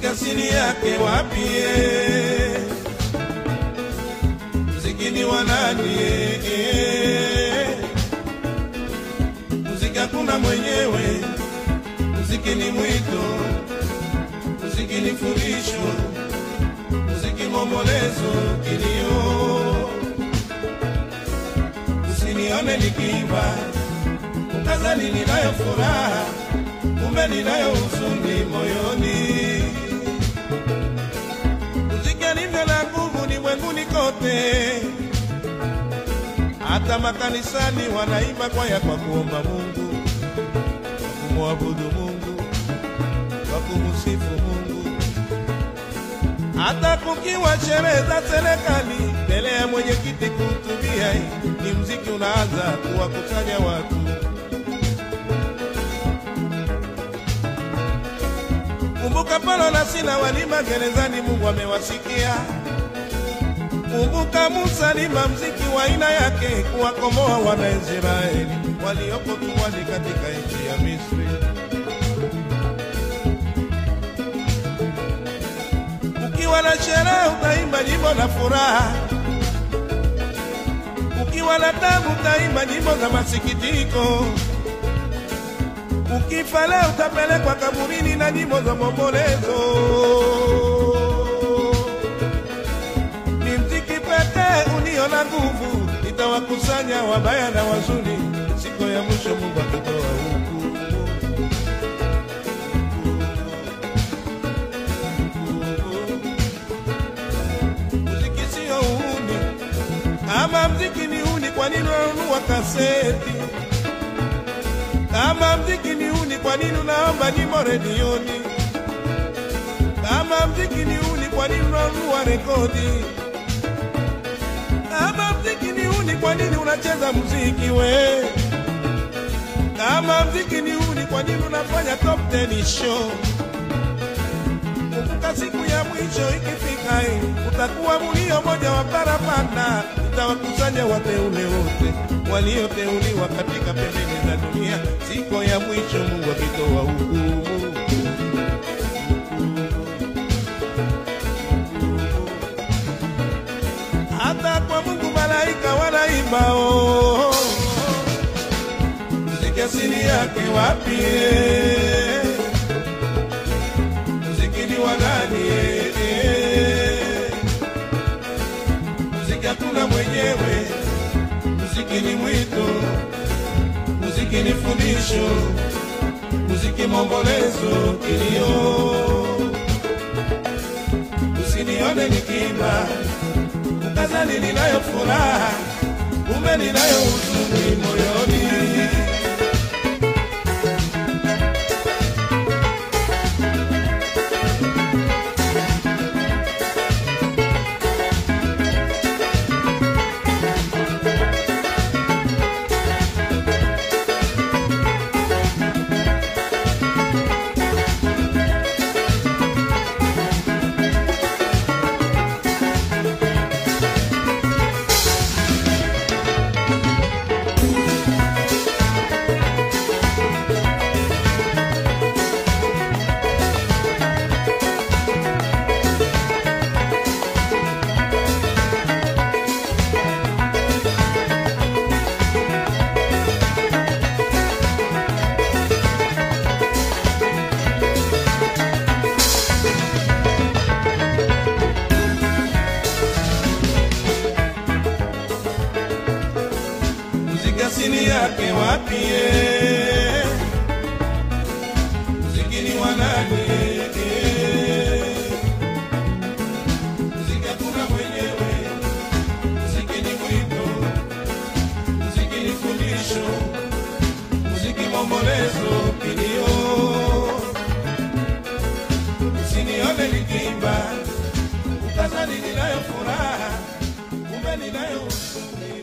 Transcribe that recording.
Muziki asili yake wapi? Muziki ni wa nani? Muziki hakuna mwenyewe. Muziki ni mwito, muziki ni fundisho, muziki mombolezo kilio. Usinione nikiimba ukazani ninayo furaha, kumbe ninayo huzuni moyoni. Muziki alivyo na nguvu ulimwenguni kote, hata makanisani wanaimba kwaya kwa kuomba Mungu, kwa kumwabudu Mungu, kwa kumsifu Mungu. Hata kukiwa sherehe za serikali, mbele ya mwenyekiti kuhutubia, ni muziki unaanza kuwakusanya watu. Kumbuka Paulo na Sila walima gerezani, Mungu amewasikia. Kumbuka Musa alima muziki wa aina yake kuwakomboa wana Israeli walioko tumwani katika nchi ya Misri. Ukiwa na sherehe utaimba nyimbo na furaha, ukiwa na tabu utaimba nyimbo za masikitiko, ukifa leo utapelekwa kaburini na nyimbo za maombolezo. Ni muziki pekee ulio na nguvu, itawakusanya wabaya na wazuri siku ya mwisho Mungu akitoa hukumu. Muziki sio uhuni. Kama muziki ni uhuni, kwa nini unanunua kaseti? Kama muziki ni uhuni, kwa nini unaomba nyimbo redioni? Kama muziki ni uhuni, kwa nini unanunua rekodi? Kama muziki ni uhuni, kwa nini unacheza muziki we? Kama muziki ni uhuni, kwa nini unafanya top 10 show? Kumbuka siku ya mwisho ikifika, utakuwa mulio moja wa parapanda, utawakusanya wateule wote walioteuliwa katika pembeni za dunia. Siku ya mwisho Mungu akitoa hukumu. Hata kwa Mungu malaika wanaimba, oh, muziki asili yake wapi? Muziki ni wa nani? Muziki hakuna mwenyewe. Muziki ni mwito, muziki ni fundisho, muziki mombolezo kilio. Usinione nikiimba ukazani ninayo furaha, kumbe ninayo huzuni moyoni. Muziki asili yake wapi? Muziki ni wa nani? Muziki hakuna mwenyewe. Muziki ni mwito, muziki ni fundisho, muziki mombolezo kilio. Usinione nikiimba ukazani ninayo furaha, kumbe ninayo huzuni.